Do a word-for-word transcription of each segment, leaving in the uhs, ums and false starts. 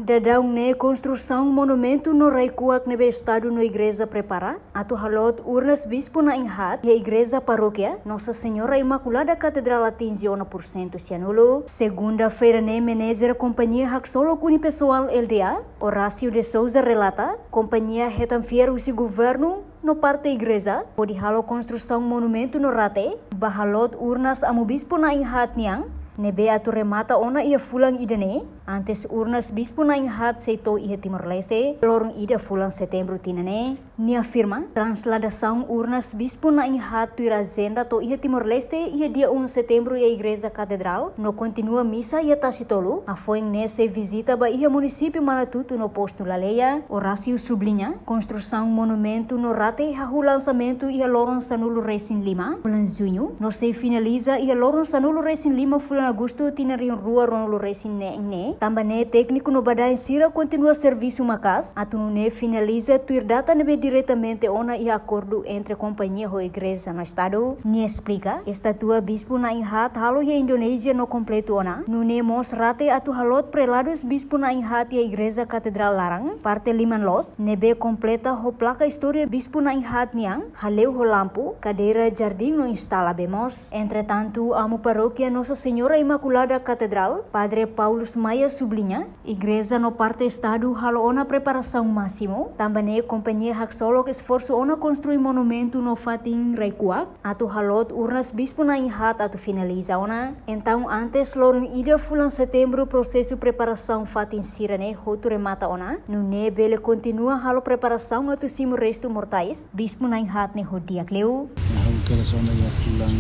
Daudaun ne'e konstrusaun monumentu no rai-kuak ne'ebé Estadu no Igreja prepara atu haloot urnas Bispu na'in-haat iha Igreja Parókia Nossa Senhora Imaculada Katedrál atinje ona pursentu sianulu. Segunda-feira ne'e, manejer kompañia haksolok Unipesoal L D A, Horácio de Sousa, relata kompañia hetan fiar husi governu no parte igreja hodi halo konstrusaun monumentu no rate ba haloot urnas Amu Bispu na'in-haat nian, ne'ebé atu remata ona iha fulan ida-ne'e. Antes urnas Bispu na'in-haat sei to'o iha Timor-Leste loron ida fulan Setembru tinan ne'e. Nia afirma, trasladasaun urnas Bispu na'in-haat tuir ajenda to'o iha Timor-Leste iha dia um Setembru iha Igreja Katedrál, no kontinua misa iha Tasitolu. Hafoin ne'e sei vizita ba iha munisípiu Manatutu no Postu Laleia. Horácio subliña, konstrusaun monumentu no rate hahú lansamentu iha loron sanulu-resin-lima fulan Juñu, no sei finaliza iha loron sanulu-resin-lima fulan Agostu tinan rihun rua ruanulu-resin-neen ne'e. Tanba ne'e, tékniku no badaen sira kontinua servisu maka'as atu nune'e finaliza tuir data ne'ebé diretamente ona iha akordu entre kompañia ho igreja no Estadu. Nia esplika, estátua Bispu na'in-haat halo iha Indonézia no kompletu ona. Nune'e mós rate atu haloot preladus Bispu na'in-haat iha Igreja Katedrál laran, parte liman loos, ne'ebé kompleta ho plaka istória Bispu na'in-haat nian, haleu ho lampu, kadeira, jardín no instala bee mós. Entretantu, Amu Parókia Nossa Senhora Imaculada Katedrál, Padre Paulus Maia, subliña, igreja no parte Estadu halo ona preparasaun másimu. Tanba ne'e, kompañia haksolok esforsu ona konstrui monumentu no fatin rai-kuak atu haloot urnas Bispu na'in-haat atu finaliza ona. Entaun, antes loron ida fulan Setembru, prosesu preparasaun fatin sira-ne'e hotu remata ona, nune'e bele kontinua halo preparasaun atu simu restu mortais Bispu na'in-haat ne'e ho di'ak liu. Ha'u kedas ona iha fulan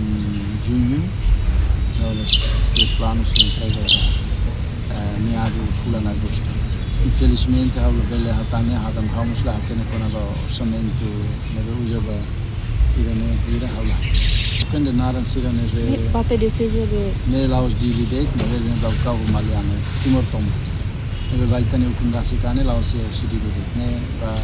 Juñu, no la'ós tuir planu sei entrega, eh, meadu fulan Agostu. Infelizmente, ha'u labele hatán, hatán, ha'u mós la hatene kona-ba orsamentu ne'ebé uza ba ida-ne'e, ida ha'u la. Depende naran sira ne'ebé. Ne'e parte dioseze de. Ne'e la'ós Dili de'it, ne'e, ne'e Baucau Maliana, Timor tomak. Ne'ebé ba ita-nia ukun rasik ne'e la'ós iha husi Dili de'it, ne'e ba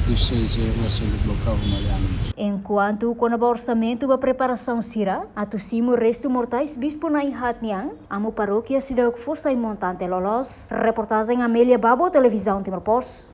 dioseze rua seluk Baucau Maliana. Enkuantu kona-ba orsamentu ba preparasaun sira atu simu restu mortais Bispu na'in-haat nian, Amu Parókia seidauk fó sai montante loloos. Reportajen Amélia Babo, Televizaun Timor Post.